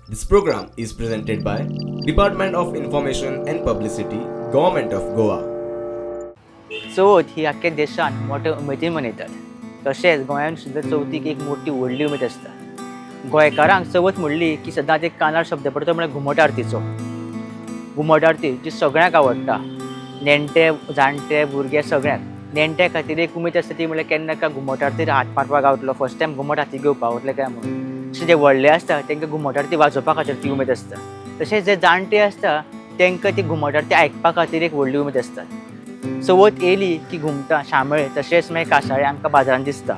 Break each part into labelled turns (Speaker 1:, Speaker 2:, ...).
Speaker 1: This program is presented by Department of Information and Publicity, Government of Goa.
Speaker 2: चवथ ही आख्ख्या देशान मोठ्या उमेदीन मनयतात. तशेंच गोंयांत सुद्दां चवथीक एक मोठी व्हडली उमेद आसता. गोंयकारांक चवथ म्हणली की सदांच एक कानार शब्द पडटा तो म्हळ्यार घुमट आरतीचो. घुमट आरती जी सगळ्यांक आवडटा, नेणटे जाणटे भुरगे सगळ्यांक. नेणट्या खातीर एक उमेद आसता ती म्हळ्यार केन्ना काय घुमट आरतीर हात मारपाक गावतलो, फर्स्ट टायम घुमट हाती घेवपाक गावतले काय म्हणून. तशें जे व्हडले आसता तांकां घुमट आरती वाजोवपा खातीर ती उमेद आसता. तशेंच जे जाणटे आसता तांकां ती घुमट आरती आयकपा खातीर एक व्हडली उमेद आसता. चवथ येयली की घुमटां शामेळ तशेंच मागीर कासाळे आमकां बाजारांत दिसता.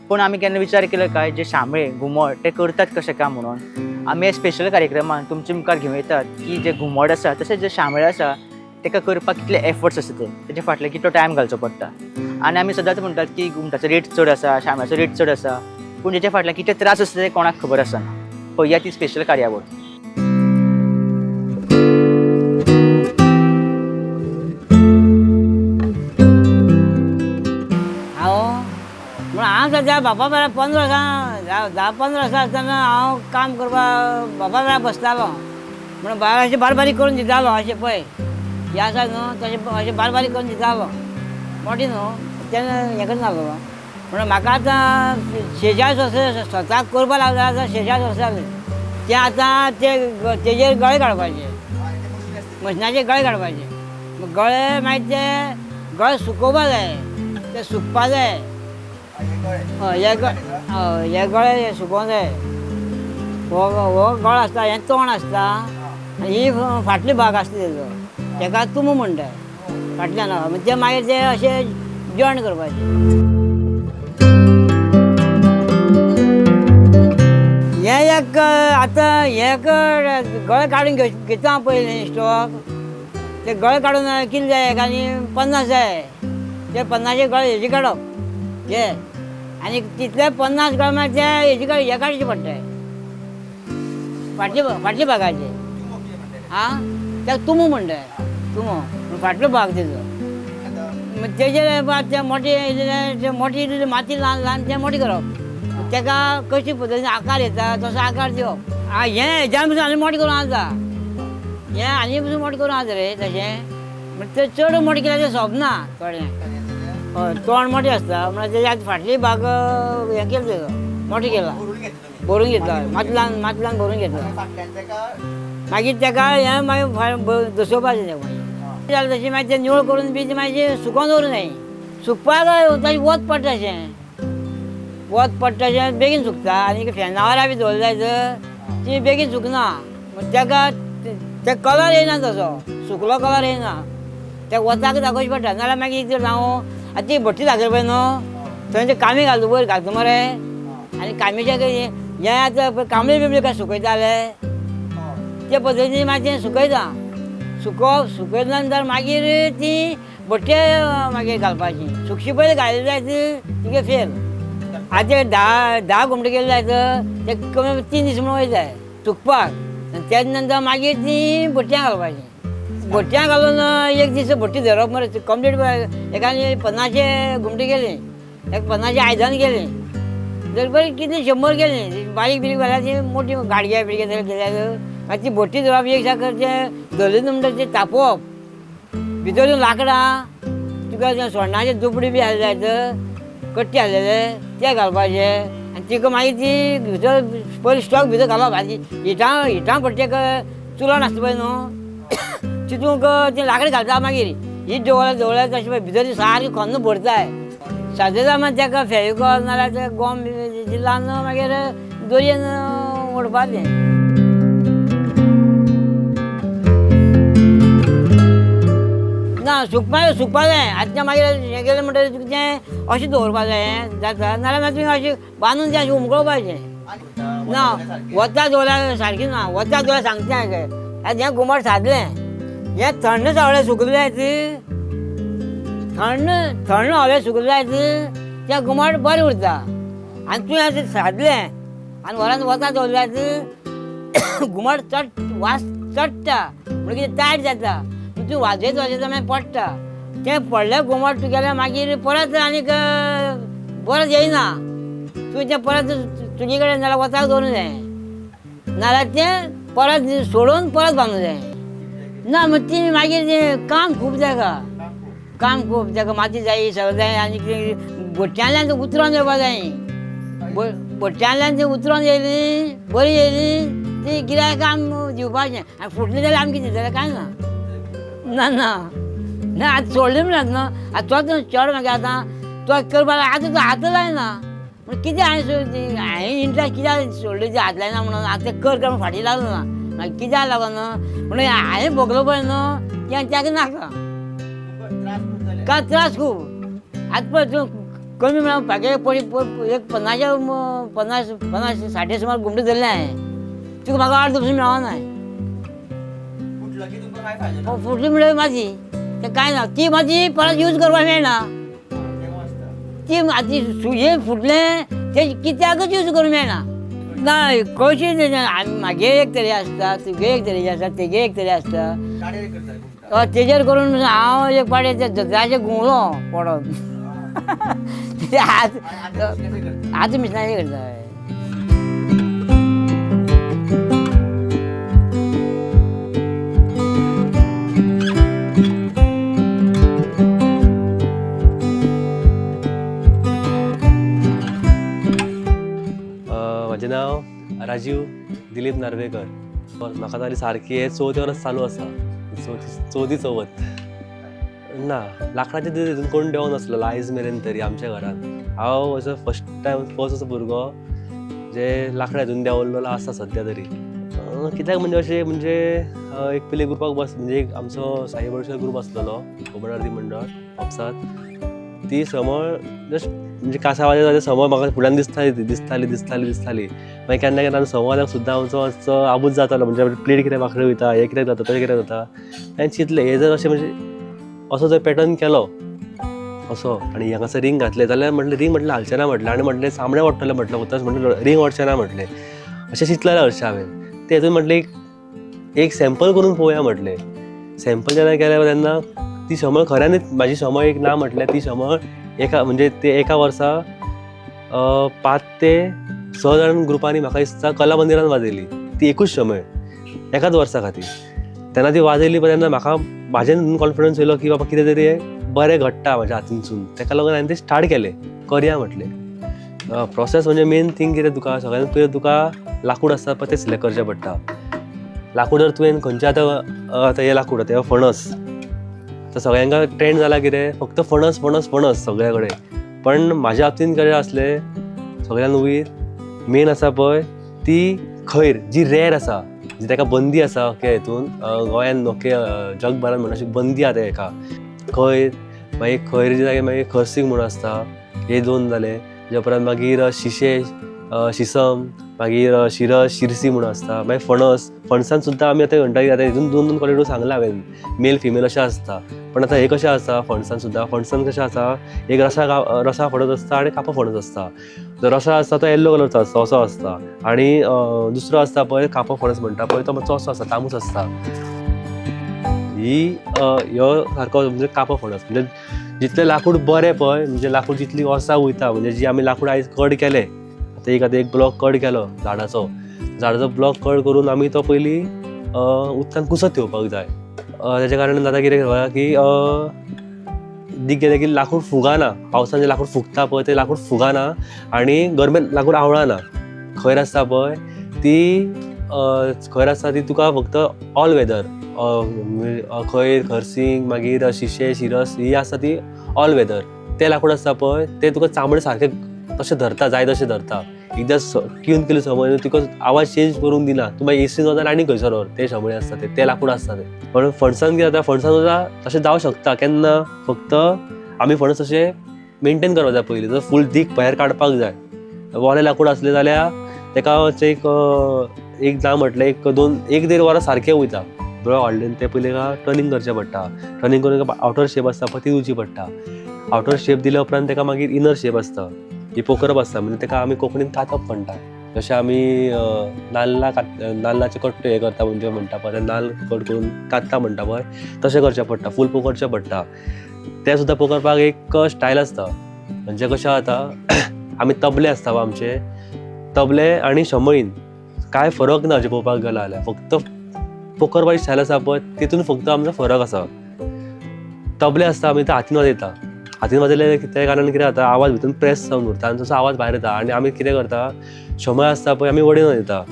Speaker 2: पूण आमी केन्ना विचार केलो काय जे शामेळ घुमट ते करतात कशें काय म्हणून? आमी ह्या स्पेशल कार्यक्रमान तुमचे मुखार घेवन येतात की जे घुमट आसा तशेंच जे शामेळ आसा ताका करपाक कितले एफर्ट्स आसता, ते तेजे फाटल्यान कितलो टायम घालचो पडटा. आनी आमी सदांच म्हणटात की घुमटाचो रेट चड आसा, शामेळाचो रेट चड आसा, पूण तेच्या फाटल्यान कितले त्रास आसता ते कोणाक खबर आसना. पळया ती स्पेशल कार्यावळ.
Speaker 3: हांव म्हण हांव सद्या बापा बराबर 15 वर्सां, 10-15 वर्सां आसतना हांव काम करपाक बापा बराबर बसतालो. म्हणून बारा अशें बारीक बारीक करून दितालो, अशें पळय हें आसा न्हू तशें अशें बारीक बारीक करून दितालो, मोटे न्हू तेन्ना हें करनासलो. म्हणून म्हाका आतां 46 वर्सां स्वताक करपाक लागलो, आतां 46 वर्सां जालीं. तें आतां ते तेजेर गळे काडपाचे, मशनाचे गळे काडपाचे. गळे मागीर ते गळे सुकोवपा जाय, ते सुकपा जाय. हय, हे गळे सुकोवंक जाय. हो गळो आसता, हें तोंड आसता आनी ही फाटली भाग आसता तेजो, तेका तुमो म्हणटा फाटल्यान. ते मागीर ते अशें जॉयन करपाचें. हें एक आतां हे गळे काडून घेता हांव पयलीं स्टॉक. ते गळे काडून कितले जाय आनी 50 जाय, ते 50 गळे हेजे काडप हे, आनी तितले 50 गळे मागीर ते हेजे हे काडचे पडटा, फाटले फाटले भागाचे. आं, ताका तुमो म्हणटा, तुमो फाटलो भाग तेजो. तेजेर ते मोटे ते मोठी इल्ली माती ल्हान ल्हान ते मोठी करप, ताका कशी पद्दतीन आकार येता तसो आकार दिवप. हें हेज्यान पसून आनी मोटें करूं आसा, हें आनी पसून मोटें करूं आसा रे तशें. म्हण तें चड मोटें केल्यार तें सोबना थोडें. हय, तोंड मोटें आसता म्हणल्यार तेज्या फाटली भाग हें केलें तेजो मोटें केला, भरून घेतला, माती ल्हान माती ल्हान भरून घेतला. मागीर ताका हें मागीर दसोवपाचें तें मागीर जालें तशें. मागीर तें निवळ करून बी मागीर सुकोवन दवरूं जाय. सुकपाक ताजें वत पडटा, अशें वत पडटा अशें बेगीन सुकता. आनी फेनावरां बी दवरलें जायत ती बेगीन सुकना, ताका ते कलर येयना, तसो सुकलो कलर येयना. त्या वताक दाखोवचें पडटा, नाजाल्यार मागीर कितें जावं आतां ती भट्टी लागली पळय न्हू, थंय ते कामी घालता वयर घालता मरे. आनी कामीच्या हें आतां कांबळी बिबळी काय सुकयताले ते पद्दतीन मागीर तें सुकयता. सुकोवप, सुकयल्या नंतर मागीर ती भट्टे मागीर घालपाची. सुकशी पयलीं घातली जायत तिगे फेल. आतां 10 घुमटे केले जायत ते कमी 3 दीस म्हणून वयताय सुकपाक. तेज नंतर मागीर ती भट्ट्यां घालपाची. भट्ट्यां घालून एक दीस भट्टी धरप मरे कंप्लीट. एकाने 50 घुमटे केली, एक 50 आयदन केली, जर बरी कितली 100 केली, बारीक बिरीक घाल्यार ती मोठी गाडगे बिडगे सगळें केल्यार मागीर ती भट्टी धरप. एक सारकें तें धरली म्हणटकीर ती तापोवप, भितर लांकडां तुका सोण्णाचे दुपडी बी हाडले जायत, कट्टी हाडलेले ते घालपाचे. आनी तिका मागीर ती भितर पयलीं स्टॉक भितर घालप. आनी हिटां हिटां भट्टेक चुलो नासता पळय न्हू, तितूंक तें लांकडां घालता. मागीर हीट दवरल्या दवरल्या तशें पळय भितर सारकें खन्न भरताय. सादें मागीर ताका फेविकॉल नाल्यार ते गोम बी लावन मागीर दोरयेन ओडपाचें. ना सुकपा सुकपा जाय. आतां मागीर हें केलें म्हणटकीर तुका तें अशें दवरपा जाय जाता, नाल्यार मागीर तुवें अशें बांदून तें अशें उमकळपाचें. ना वता दवरल्यार सारकें ना, वता दवरल्यार सांगता आतां हें घुमट सादलें, हें थंड सावळें सुकलें जायत, थंड थंड हवे सुकलें जायत तें घुमट बरें उरता. आनी तुवें अशें सादलें आनी वरान वता दवरलें जायत घुमट चड वास चडटा, म्हणून कितें तायट जाता. तूं वाजयत वाजयता मागीर पडटा, तें पडलें घुमट तुगेलें मागीर परत आनीक परत येयना. तुवें तें परत तुजे कडेन जाल्यार वताक दवरूंक जाय. नाजाल्यार तें परत सोडून परत बांदूंक जाय. ना मग ती मागीर तें काम खूब जाता, काम खूब ताका माती जाय, सगळें जाय. आनी कितें भट्ट्यांतल्यान उतरोन येवपा जाय, भट्ट्यांतल्यान तें उतरोन येयली बरी येयली ती गिरायक आम दिवपाचें. आनी फुटली जाल्यार आमी कितें जाल्यार कांय ना. ना ना ना आतां सोडलें म्हणल्यार न्हू आतां तोच चेडो मागीर आतां तो करपाक आतां तो हात लायना. पूण कितें हांवें हांवें इंट्रस्ट कित्याक सोडली ती हात लायना म्हणून आतां तें कर कर फाटीं लागलो ना. मागीर कित्याक लागून म्हणून हांवें भोगलो पळय न्हू तें ताका नाका. का त्रास खूब. आतां पळय तूं कमी म्हळ्यार पागे पयलीं एक पन्नाशा पन्नास पन्नास साठे सुमार घुमटे धरले हांवें, तुका म्हाका 8 दीस मेळना. फुटली म्हणल्यार माती तें कांय ना, ती माती परत यूज करपाक मेळना. ती माती हें फुटलें तें कित्याकच यूज करूंक मेळना. ना कशी म्हागे एक तरी आसता, तुगे एक तरेची आसता, तेगे एक तरी आसता. तेजेर करून हांव एक पाटे ते दर्याचेर घुंवलो पडोन. आतां मिशनाचेर करता.
Speaker 4: म्हजें नांव राजीव दिलीप नार्वेकर. म्हाका जाली सारकी हे 4 वर्स चालू आसा, चवथी चवथ. ना लांकडाचे दीस हितून कोण देंवो नासलो आयज मेरेन तरी आमच्या घरान. हांव असो फर्स्ट टायम फर्स्ट असो भुरगो जे लांकडां हितून देंवल्लो आसा सद्या तरी. कित्याक म्हणजे अशें म्हणजे एक पयलीं ग्रुपाक बस म्हणजे एक आमचो साई बडशर ग्रूप आसलेलो घुमट आरती मंडळ म्हापसात. ती समळ जस्ट म्हणजे कासावाले जाल्यार समळ म्हाका फुड्यान दिसताली, ती दिसताली दिसताली दिसताली. मागीर केन्ना केन्ना समळाक सुद्दां आमचो मातसो आबूज जातालो, म्हणजे प्लेट कितें वांकडी वयता, हें कितें जाता, तशें कितें जाता. हांवें चिंतलें हें जर अशें म्हणजे असो जर पॅटर्न केलो असो आनी हांगासर रिंग घातलें जाल्यार म्हटलें रिंग म्हटलें हालचें ना म्हटलें, आनी म्हटलें सामणें ओडटलें म्हटलें वताच म्हटलें रिंग ओडचें ना म्हटलें. अशें चिंतलेलें हरशीं हांवें. तें हितून म्हटलें एक सॅम्पल करून पळोवया म्हटलें. सॅम्पल जेन्ना केलें तेन्ना ती समळ खऱ्यांनीच म्हाजी समळ एक ना म्हटल्यार ती समळ एका म्हणजे ते एका वर्सा 5 ते 6 जाण ग्रुपांनी म्हाका दिसता कला मंदिरान वाजयली ती एकूच समळ एकाच वर्सा खातीर. तेन्ना ती वाजयली पळय तेन्ना म्हाका म्हाजेन कॉन्फिडन्स येयलो की बाबा कितें तरी बरें घडटा म्हाज्या हातीनसून. तेका लागून हांवें तें स्टार्ट केलें, करया म्हटलें. प्रोसेस म्हणजे मेन थींग कितें, तुका सगळ्यान पयलीं तुका लाकूड आसता पळय तें सिलेक्ट करचें पडटा. लाकूड जर तुवें खंयचें आतां आतां हें लाकूड आतां फणस, आतां सगळ्यांक ट्रेंड जाला कितें फक्त फणस फणस फणस सगळ्या कडेन. पण म्हाज्या बाबतीन कशें आसलें सगळ्यान वयर मेन आसा पळय ती खैर जी रेर आसा, जी ताका बंदी आसा अख्ख्या हितून गोंयान ओके जगभरान म्हणटा अशी बंदी आसा हेका खैर. मागीर खैर जी जागे मागीर खरसींग म्हणून आसता, हे दोन जाले. तेज्या उपरांत मागीर शिशे शिसम, मागीर शिरस शिरसी म्हणून आसता. मागीर फणस, फणसान सुद्दां आमी आतां म्हणटा की आतां हितून दोन दोन क्वॉलिटी सांगलां हांवें, मेल फिमेल अशें आसता. पण आतां हें कशें आसा फणसान सुद्दां, फणसान कशें आसा एक रसा रसा फणस आसता आनी कापा फणस आसता. जो रसा आसता तो येल्लो कलरचो आसता असो आसता, आनी दुसरो आसता पळय कापो फणस म्हणटा पळय तो मातसो असो आसता, तांबूस आसता. ही ह्यो सारको म्हणजे कापो फणस म्हणजे जितलें लाकूड बरें पळय म्हणजे लाकूड जितली वर्सां वयता म्हणजे जी आमी लाकूड आयज कट केलें आतां एक आतां एक ब्लॉक कट केलो झाडाचो, झाडाचो ब्लॉक कट करून आमी तो पयलीं उदकान कुसत ठेवपाक जाय. तेज्या कारणान जाता कितें की दीक गेलें की लाकूड फुगाना, पावसान जें लाकूड फुगता पळय तें लाकूड फुगाना आनी गरमेन लाकूड आवळना. खैर आसता पळय ती खैर आसता ती तुका फक्त ऑल वेदर, खैर खरसींग मागीर शिशे शिरस ही आसता ती ऑल वेदर. तें लाकूड आसता पळय तें तुका चामडें सारकें तशें धरता, जाय तशें धरता. एकदां ट्यून केली समज तुका आवाज चेंज करूंक दिना, तूं मागीर एसीन वता आनी खंयसर व्हर तें शमळे आसता तें, तें लाकूड आसता तें. पण फणसान कितें जाता, फणसान सुद्दां तशें जावं शकता केन्ना, फक्त आमी फणस तशें मेनटेन करपाक जाय पयलीं, जर फूल दीक भायर काडपाक जाय. वोलें लाकूड आसलें जाल्यार तेका एक एक ना म्हटलें एक दोन एक देड वरां सारकें वयता. ब्लॉक हाडलें तें पयलीं टर्निंग करचें पडटा, टर्निंग करून आवटर शेप आसता पळय ती दिवची पडटा. आवटर शेप दिल्या उपरांत तेका मागीर इनर शेप आसता, ही पोखरप आसता, म्हणजे तेका आमी कोंकणीन कातप म्हणटा. जशें आमी नाल्ला नाल्लाचे कट्टे हे करता म्हणजे म्हणटा पळय, नाल्ल कट करून कात्ता म्हणटा पळय तशें करचें पडटा, फूल पोखरचें पडटा. तें सुद्दां पोखरपाक एक स्टायल आसता. म्हणजे कशें जाता आमी तबले आसता पळय आमचे, तबले आनी शमळीन कांय फरक ना अशें पळोवपाक गेलो जाल्यार. फक्त पोकरपाची स्टायल आसा पळय तितून फक्त आमचो फरक आसा. तबले आसता आमी ते हातीन वाजयता. हातीन वाजयले त्या कारणान कितें जाता, आवाज भितून प्रेस जावन उरता आनी तसो आवाज भायर येता. आनी आमी कितें करता, शमळ आसता पळय आमी बडयन वाजयता.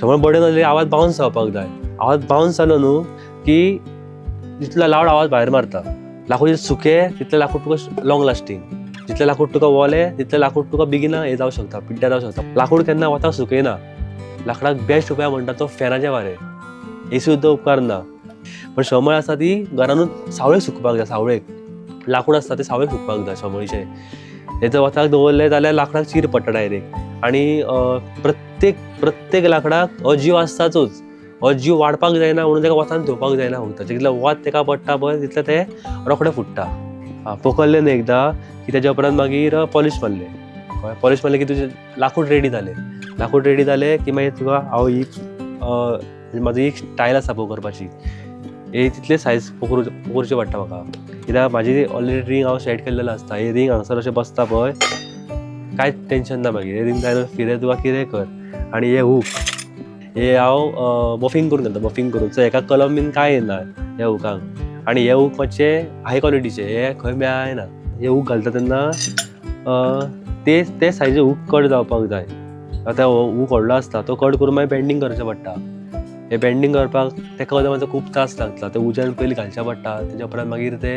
Speaker 4: शमळ बडयन वाजयले आवाज बावन्स जावपाक जाय. आवाज बावन्स जालो न्हू की जितलो लावड आवाज भायर मारता. लाकूड जितलें सुकें तितलें लाकूड तुका लॉंग लास्टींग, जितलें लाकूड तुका वोलें तितलें लाकूड तुका बेगिना हें जावं शकता, पिड्ड्यार जावं शकता. लाकूड केन्ना वताक सुकयना. लाकडाक बेस्ट उपाय म्हणटा तो फॅनाचें वारें, एसी सुद्दां उपकारना. पण शमळ आसा ती घरानूच सावळेक सुकपाक जाय. सावळेक लाकूड आसता तें सावळेक सुकपाक जाय शमळीचें. हें जर वताक दवरलें जाल्यार लाकडाक चीर पडटा डायरेक्ट. आनी प्रत्येक प्रत्येक लाकडाक हो जीव आसताचूच. हो जीव वाडपाक जायना म्हणून ताका वतान धुवपाक जायना. फक्त जितलें वत ताका पडटा पळय तितलें तें रोखडें फुट्टा. आं, पोखरलें न्हू एकदां की तेज्या उपरांत मागीर पॉलिश मारलें. कळ्ळें, पॉलिश मारलें की तुजें लाकूड रेडी जालें. लाकूड रेडी जालें की मागीर तुका हांव ही म्हाजी एक स्टायल आसा पोखरपाची, हे तितले सायज पोखरचे पडटा म्हाका. कित्याक म्हाजी ऑलरेडी रिंग हांव सेट केल्लेलो आसता. हे रिंग हांगसर अशें बसता पळय, कांयच टेंशन ना मागीर. हे रिंग जाय फिरय तुका कितें कर. आनी हे हूक हे हांव बफींग करून घालता. बफींग करून सो हेका कलम बीन कांय येना ह्या हुकांक. आनी हे हूक मातशे हाय क्वॉलिटीचे, हे खंय मेळना. हे हूक घालता तेन्ना ते ते सायजी हूक कट जावपाक जाय. आतां हो हूक व्हडलो आसता तो कट करून मागीर बेंडींग करचें पडटा. हे बेंडींग करपाक तेका सुद्दां मातसो खूब त्रास लागता. ते उज्यान पयलीं घालचें पडटा, तेज्या उपरांत मागीर ते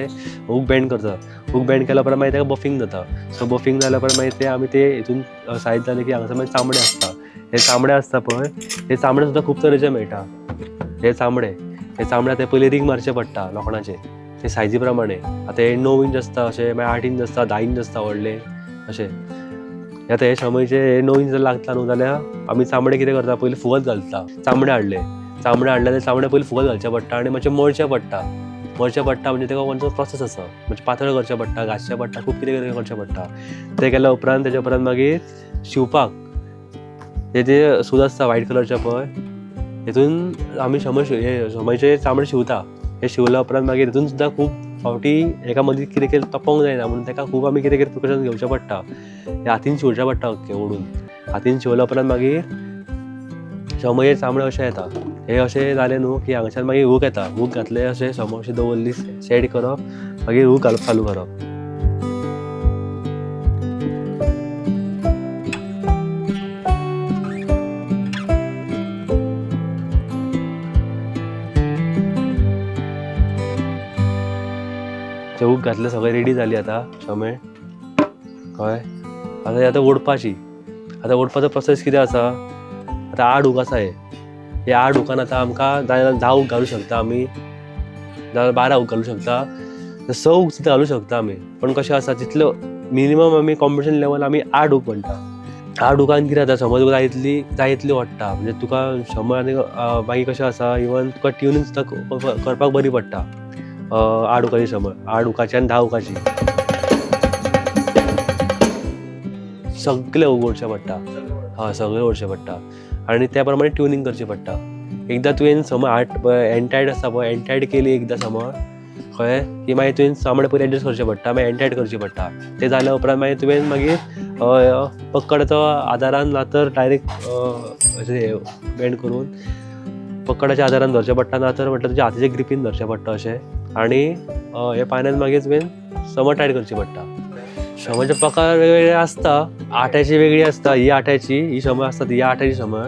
Speaker 4: हूक बेंड करता. हूक बेंड केल्या उपरांत मागीर तेका बफींग जाता. सो बफींग जाल्या उपरांत मागीर ते आमी ते हितून सायज जाले की हांगासर मागीर चामडें आसता. हे चामडें आसता पळय, हे चामडें सुद्दां खूब तरेचे मेळटा. हे चामडें, हे चामडें ते पयलीं रिंग मारचें पडटा लोखणाचें, ते सायजी प्रमाणे. आतां हे 9 इंच आसता, अशें मागीर 8 इंच आसता, 10 इंच आसता व्हडले अशें. आतां हे शमयचे हे 9 इंच जर लागता न्हू जाल्यार आमी चामडें कितें करता, पयलीं फुगत घालता. चामडें हाडलें, चामडें हाडलें जाल्यार चामडें पयलीं फुगत घालचें पडटा आनी मातशें मळचें पडटा. मळचें पडटा म्हणजे तेका मातसो प्रोसेस आसा, म्हणजे पातळ करचें पडटा, घासचें पडटा, खूब कितें कितें करचें पडटा. तें केल्या उपरांत तेज्या उपरांत मागीर शिंवपाक हे जे सूत आसता व्हायट कलरचें पळय, हेतून आमी शमय हे शमयचें चामडें शिंवता. हें शिंवल्या उपरांत मागीर हेतून सुद्दां खूब फावटी एका मदीं कितें कितें तपोंक जायना म्हणून तेका खूब आमी कितें कितें प्रिकॉशन घेवचें पडटा. हें हातीन शिंवचें पडटा अख्खें ओडून. हातीन शिंवल्या उपरांत मागीर शमयेर चामडें अशें येता. हें अशें जालें न्हू की हांगाच्यान मागीर हूक येता. हूक घातले अशें शमय अशें दवरली सेट करप, मागीर हूक घालप चालू करप. ते हूक घातले सगळें रेडी जाली आतां शमय. कळ्ळें, आतां आतां ओडपाची. आतां ओडपाचो प्रोसेस कितें आसा, आतां 8 हूक आसा. हे हे 8 हुकान आतां आमकां जाय जाल्यार 10 हूक घालूं शकता आमी, जाल्यार 12 हूक घालूं शकता, 6 हूक सुद्दां घालूं शकता आमी. पण कशें आसा, जितलो मिनिमम आमी कॉम्पिटिशन लेवल आमी 8 हूक म्हणटा. 8 हुकान कितें जाता, समज तुका जाय तितली जाय तितली ओडटा. म्हणजे तुका शमय आनी मागीर कशें आसा, इवन तुका ट्युनींग सुद्दां करपाक बरी पडटा. 8 हुकाची शमय, 8 हुकाची आनी 10 हुकाची सगळे हूक ओडचे पडटा. हय, सगळे ओडचे पडटा आनी त्या प्रमाणे ट्युनींग करची पडटा. एकदां तुवें समज 8 एंटायड आसता पळय, एंटायड केली एकदां समज, कळ्ळें की मागीर तुवें चामडें पयलीं एडजस्ट करचें पडटा, मागीर एंटायड करची पडटा. तें जाल्या उपरांत मागीर तुवें मागीर पक्कडाचो आदारान ना तर डायरेक्ट अशें बेंड करून पक्कडाच्या आदारान धरचें पडटा, ना तर म्हटल्यार तुज्या हातीच्या ग्रिपीन धरचें पडटा अशें. आनी हे पान्यान मागीर तुवें समज टायट करची पडटा. शमयचे प्रकार वेगवेगळे आसता. आट्याची वेगळी आसता, ही आट्याची ही शमय आसता ती आट्याची शमय,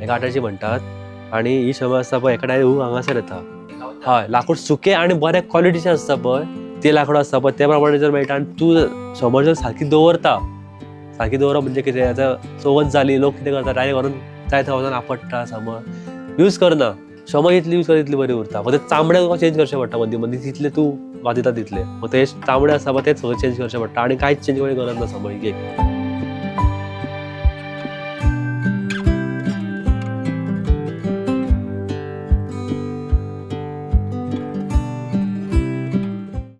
Speaker 4: हेका आट्याची म्हणटात. आनी ही शमय आसता पळय, हेका डायरेक्ट हूक हांगासर येता. हय, लाकूड सुकें आनी बऱ्या क्वॉलिटीचें आसता पळय, तें लाकूड आसता पळय त्या प्रमाणे जर मेळटा. आनी तूं समज जर सारकी दवरता, सारकी दवरप म्हणजे कितें, आतां चवथ जाली, लोक कितें करता, डायरेक्ट व्हरून जाय थंय वचून आपडटा, समज यूज करना. शमय जितली यूज करता तितली बरी उरता. फक्त चामडें तुका चेंज करचें पडटा मदीं मदीं, तितलें तूं वाजयता तितलें. फक्त हें चामडें आसता पळय तेंच सगळें चेंज करचें पडटा आनी कांयच चेंज करपाची गरज ना समयकेक.